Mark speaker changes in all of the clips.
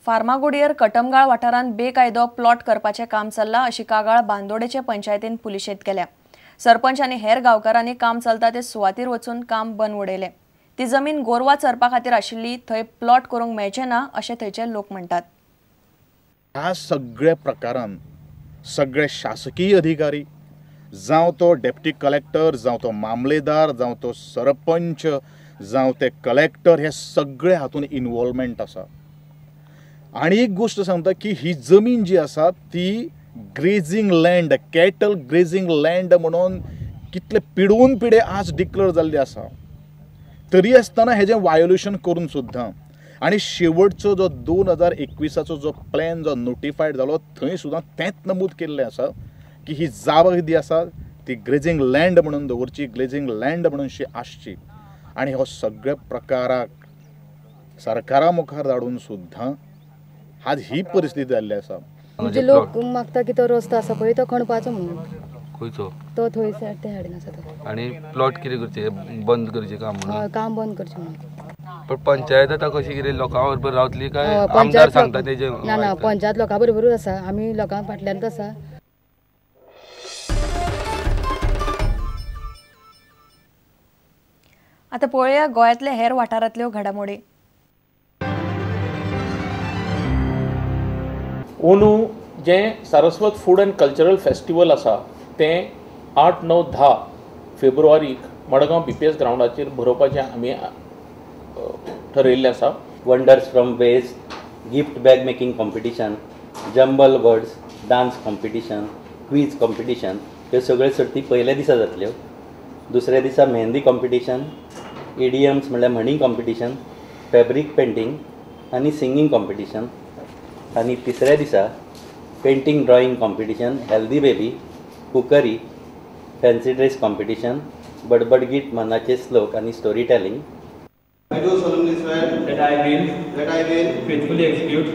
Speaker 1: फार्मागुडयेर कटमगाळ वाठारांत बेकायदो प्लॉट करपाचें काम चल्लां अशी कागाळ बांदोडेचे पंचायतीन पुलिशेंत केल्या. सरपंच आनी हेर गांवकारांनी काम चलता ते सुवातीर वचून काम बंद उडयलें. ती जमीन गोरवां चरपा खातीर आशिल्ली, थंय प्लॉट करूंक मेळचें ना अशें थंयचे लोक म्हणटात.
Speaker 2: ह्या सगळ्या प्रकारान सगळे शासकीय अधिकारी, जावं तो डेप्टी कलेक्टर, जावं तो मामलेदार, जावं तो सरपंच, जावं ते कलेक्टर, हे सगळे हातून इन्वॉल्वमेंट आसा. आनी एक गोश्ट सांगता की ही जमीन जी आसा ती grazing land, cattle grazing land म्हणून कितले पिडून पिडे आज डिक्लेअर जाल्ली आसा, तरी आसतना हेजें वायोलेशन करून सुद्दां आनी शेवटचो जो 2021 जो प्लॅन जो नोटिफायड जालो थंय सुद्दां तेंच नमूद केल्लें आसा की ही जागा जी आसा ती ग्रेजींग लँड म्हणून दवरची, ग्रेजींग लँड म्हणून शी आसची. आनी हो सगळ्या प्रकाराक सरकारा मुखार धाडून सुद्दां आज ही परिस्थिती जाल्ली आसा.
Speaker 3: म्हणजे लोक मागता की तो रस्तो आसा पळय तो खणपाचो म्हणून,
Speaker 4: खंयचो
Speaker 3: तो थंय ते सायडीन आसा तो,
Speaker 4: आनी प्लॉट कितें करचे, बंद करचे काम म्हणून,
Speaker 3: काम बंद करचें म्हणून.
Speaker 4: पण पंचायत आतां कशी कितें लोकां बरोबर रावतली काय आमदार सांगता तेजें?
Speaker 3: ना ना, पंचायत लोकां बरोबरूच आसा, आमी लोकां फाटल्यानच आसा.
Speaker 1: आतां पळोवया गोंयांतल्या हेर वाठारांतल्यो घडामोडी.
Speaker 5: अंदू जें Saraswat food and cultural festival आसा तें 8, 9, 10 फेब्रुवारीक मडगांव BPS ग्रावंडाचेर भरोवपाचें आमी ठरयिल्लें आसा.
Speaker 6: Wonders from waste, gift bag making competition, jumble words, dance competition, quiz competition, ह्यो सगळ्यो सर्ती पयल्या दिसा जातल्यो. दुसऱ्या दिसा मेहंदी कॉम्पिटिशन, इडियम्स म्हणल्यार म्हणी कॉम्पिटिशन, फॅब्रीक पेंटींग आनी सिंगींग कॉम्पिटिशन, आनी तिसऱ्या दिसा painting drawing competition, healthy baby, cookery, fancy dress competition, बडबडगीत मनाचे श्लोक आनी story telling.
Speaker 7: I do solemnly swear that I will faithfully execute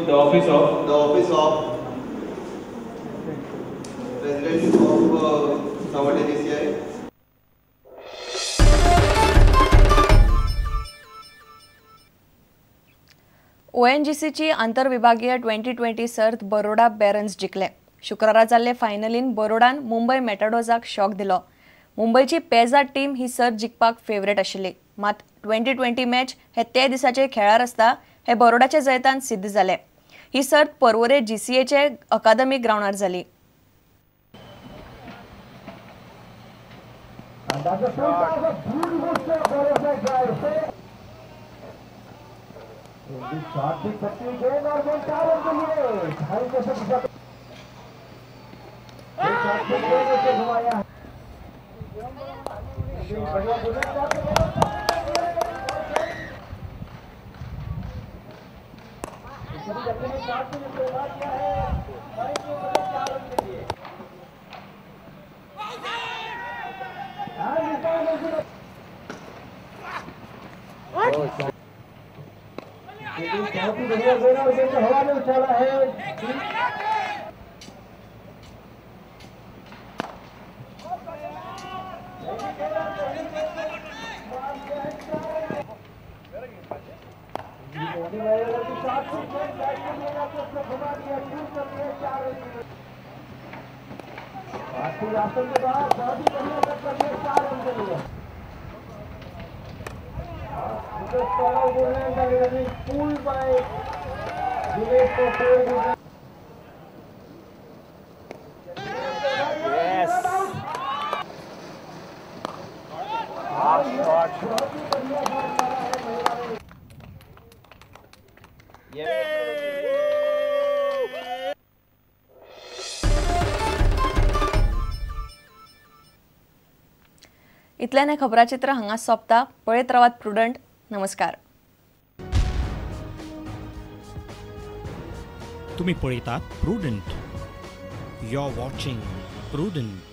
Speaker 7: the office of President of Savate JCI.
Speaker 1: ONGCची आंतरविभागीय 2020 सर्त बरोडा बॅरन्स जिखले. शुक्रारा जाल्ले फायनलीन बरोडान मुंबय मेटाडोजाक शॉक दिलो. मुंबयची पेजा टीम ही सर्त जिखपाक फेवरेट आशिल्ली, मात 2020 मॅच हे ते दिसाचे खेळार आसता हे बरोडाच्या जैतान सिद्ध जाले. ही सर्त पर्वरे GCAचे अकादमी ग्रावंडार जाली. इतल्यान हें खबराचित्र हांगा सोंपता. पळयत रावात प्रुडंट. नमस्कार.
Speaker 8: तुम्ही पळयतात Prudent. You are watching Prudent.